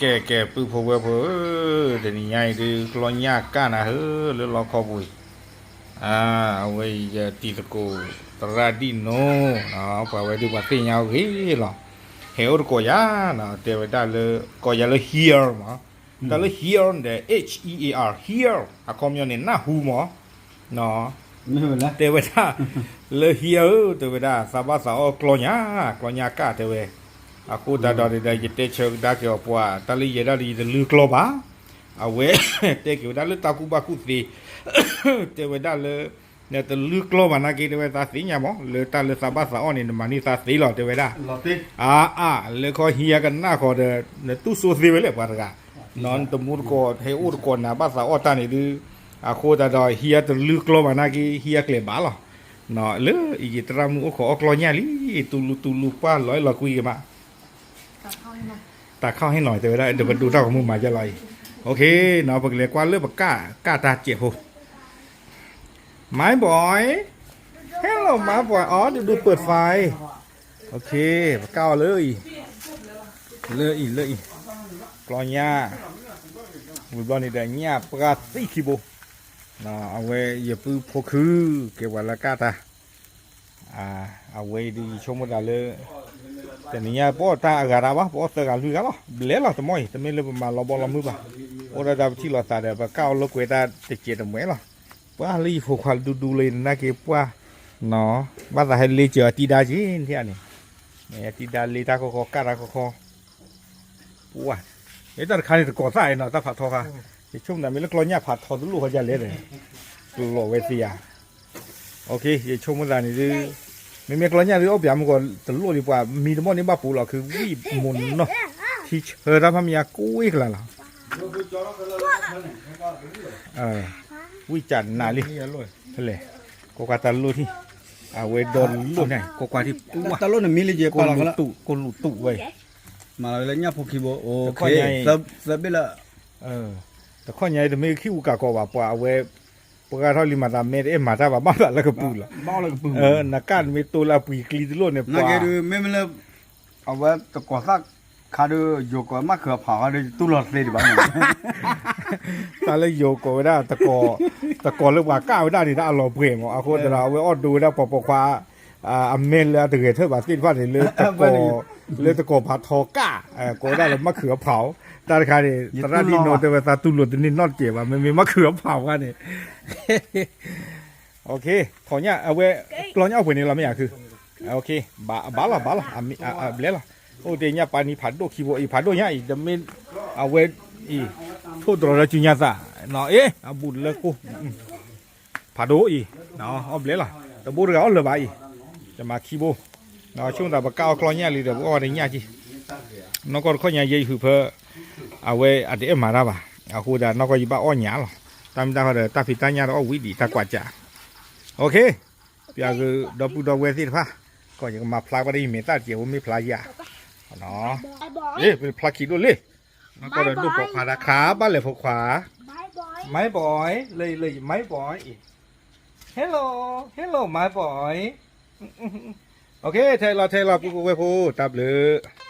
ကဲ ကဲ ပုၢ်ဖိဝဲၢ်ဖိဧၢ, တနံၤညါအံၤဒုး ကျီညၣ်ကၣ်နၤဧၢ လၢလီခီပူၤအံၤ, အဝဲအံၤယတံၤသကိး သရၣ်ဒံၣ်နိ, ပှၤဝဲဒုးပှၤသ့ၣ်ညါအိၣ်ဂ့ၤလီၤ, ဟဲအိၣ်တကိးယၤ, တဲဝဲဒၣ်လၢ ကိးယၤလၢ hear မး, တၢ်လၢ hear န့ၣ်ဒီး H E A R, hear အခီပညီန့ၣ် နၢ်ဟူမး တဲဝဲဒၣ် လၢ hear ဧၢ တဲဝဲဒၣ် သးဘၣ်သးအီၣ်ကျီညၣ်, ကျီညၣ်ကၣ်တဲဝဲ, အဃိသတးဒီးန့ၣ်ဒီး ယတဲဆၢကဒါက့ၤအီၤပှၤ တၢ်လၢယဲဒၣ်လၢယတလုၢ်ကျီဘၣ်, အဝဲ တဲက့ၤဝဲဒၣ်လၢတၢ်ကူၣ်ဘၣ်ကူၣ်သ့, တဲဝဲဒၣ်လၢ နတလုၢ်ကျီဘၣ်နာ်က့ တဲဝဲသးသ့ၣ်ညါမး လၢတၢ်လၢသးဘၣ်သးအီၣ်န့ၣ် နမၤန့ၢ်သးသ့လီၤ တဲဝဲဒၣ်, အါအါ လၢခီ hear ကနၣ်ဃီဒီး နတူၢ်စိသ့ဝဲလဲၣ်ပှၤတဂၤ, နတမူတကိး ဟဲအိၣ်တကိးနၤဘၣ်သးအီၣ်တၢ်န့ၣ်ဒုး, အဃိသတးဒီး hear တလုၢ်ကျီဘၣ်နာ်က့ hear ကျဲၤဘၣ်လီၤ, လၢအံၤယသရၣ်မုၣ်အိၣ်ခိးအီၣ်ကျီညၣ်လံ, တူလူတူလူပှၢ်လီၤအဲၣ်လီၤကွံက့ၤမး တၢ်ခီၣ်ဟ့ၣ်နီၤ တဲဝဲဒၣ် ဒီးပဒိးတၢ်ဂီၤမူမၤယါလီၤအံၤ, ပကလဲၤကွၢ်လၢပကၣ် ကၣ်တၢ်စဲးဖိ, my boy, hello my boy, အီ ဒူဒူပၢၢ်သးအံၤ, ပကၣ်အီၤလၢအံၤ, လၢအံၤ လၢအံၤ, ကျီညၣ်, ဝံၤဘျီန့ၣ်ဒီးညၣ်ပှၢ်သံခံဘိ, အဝဲယပုၢ်ဖိခု ကဲပှၤလၢကၣ်တၢ် အဝဲအံၤဒုးယဆိကမိၣ်သးလၢ တနံၤညါပအီၣ်တၢ်အဂၤတၢ်ဘၣ် ပအီၣ်သၢဂၤလွံၢ်ဂၤလီၤ ဘျဲလီၤတမီၢ်အံၤ တမ့ၢ်လၢပမၤလီၤဘီလီၤမုၢ်ဘၣ် အိၣ်ဒၣ်တၢ်ပထံၣ်လိာ်သးဒီး ပကၣ်အီၤလၢကွဲးတၢ်တစဲးတမှဲလီၤ ပှၢ်လၢယဖိခွါဒူဒူလၢယနာ်က့ပှၢ် ဘၣ်သးဟဲလ့စၢၤအတံၤဒါက့ၤန့ၣ်ဧါန့ၣ် တံၤဒါလ့တၢ်ခီခီကၣ်တၢ်ခီခီ ပှၢ် တၢ်တခါန့ၣ်တကိးသၣ်အံၤနီၤ တၢ်ဖးထီခါ ယဆိကမိၣ်သးမ့ၢ်လၢကျီညၣ်ဖးထီတလိၣ်ဃီဒ်လဲၣ်ဒီး ကလီၤဝဲသ့ဧါ ယဆိကမိၣ်သးန့ၣ်ဒုး မ့မ့ၢ်ကျီညၣ်ဒုးအီၣ်ပၠးမုၢ်ကီးတလိၣ်ဒံးပှၤမံတမီၢ်န့ၣ်ဘၣ်ပူၤလီၤ ခုဝံၣ်မိၢ်နီၢ် ထံဆၢတၢ်ဖးမံယါကိးဝ့ၢ်ကလၤလီၤ ဝံၣ်ကနးလံ ဖဲလဲၣ် ကွၢ်ကွၢ်တၢ်လိၣ်ထံၣ် အဝဲဒီလိၣ်န့ၣ် ကွၢ်ကွၢ်ထံၣ်ပှၢ် တၢ်လိၣ်နမံလၢယပာ်လီၤ ကိၣ်လူတူးဝဲ မၤလီၤလၢညၣ်ဖိခံဘိ အိၣ်ခ့ သၢဘ့ၣ်လၢ တခီညါအံၤတမ့ၢ်ခံဝူကးကီးဘၣ် ပှၤအဝဲ ပှၤထီၣ်လံမၤသးမဲတအဲၣ်မၤတၢ်ဘၣ် ဘၣ်ဘၣ်လၢကပုာ်လီၤ နကၣ်တမ့ၢ်တိလၢအပှံၤကျံတလိၣ်န့ၣ် ပှၤ မ့မ့ၢ်လၢ အဝဲတကိးသၣ်ခါဒီး ယိၤကိးမၤခုးအဖးခါဒီး ယတူၢ်လိာ်သ့ဒံးဘၣ်န့ၣ် တၢ်လၢယိၤကိးဝဲဒၣ် တကိးလၢပှၤကၣ်ဝဲဒၣ်န့ၣ် တၢ်အလီၤပှဲၤမး အဃိသတးဒီး အဝဲအီၣ်ဒိဝဲဒၣ်ပှၤပိာ်ခွါ အမဲလၢအတဂဲၤထၢၣ်ဘၣ်သ့ၣ်တဖၣ်န့ၣ် လၢတကိး လၢတကိးဖးထီကၣ် ကိးဝဲဒၣ်လၢမၤခုးအဖး တၢ်တခါန့ၣ် သရၣ်ဒ်နိတဲဝဲသးတူၢ်လိာ်တန့ၢ်နီတစဲးဘၣ် မ့မ့ၢ်မၤခုးအဖးဝဲန့ၣ် ထီၣ်ညၣ် အဝဲ ကျီညၣ်အိၣ်ပှဲၤန့ၣ်လီၤမ့ၢ်ယါခု ဘၣ်လီၤ ဘၣ်လီၤ ဘျဲလီၤ အိၣ်တ့ၢ်ညၣ်ပာ်နံၤဖးဒိၣ်ခံဘိအံၤ ဖးဒိၣ်ညါအံၤ တမ့ၢ် အဝဲအံၤ ထိၣ်တြီၤဒီးစုညါသၣ် အ့ အဘူးလၢကိၢ် ဖးဒိၣ်အံၤ အီၣ်ဘျဲလီၤ တဘိတဂၤအီၣ်လၢၤဘၣ်အံၤ ယမၤခံဘိ ဆိကမိၣ်သးပကၣ်အီၣ်ကျီညၣ်လံဒီး ပအီၣ်ဝဲတညၣ်ကံ နီၢ်ကီၢ်တခီညါယဲယဟုးဖၢ အဝဲအတအဲၣ်မၤတၢ်ဘၣ် အဃိသတးနီၢ်ကီၢ်ယဘၣ်အီၣ်ညၣ်လီၤ တၢ်မ့ၢ်တၢ်ဃီဒီး တၢ်ဖံးတၢ်ညၣ်ဒီးအီၣ်ဝံၤဒံးတၢ်ကွၢ်စး ပျၢၤဂ့ၤ ဒီပုၢ်ဒီဝဲၢ်သ့ၣ်တဖၣ် ကီၢ်ယကမၤဖျါကွၢ်ဒီးယမဲာ်သၣ်တစဲးဖိမ့ၢ်ဖျါယၤ ပဖျါခံဒိၣ်လံ နီၢ်ကီၢ်ဒီးဒိၣ်ပိာ်ခွါတၢ်ခါဘၣ်လဲၣ်ဖိခွါ my boy လၢ my boy အံၤ hello hello my boy ထဲလီၤထဲလီၤပုၢ်ဖိဝဲၢ်ဖိ တၢ်ဘျုး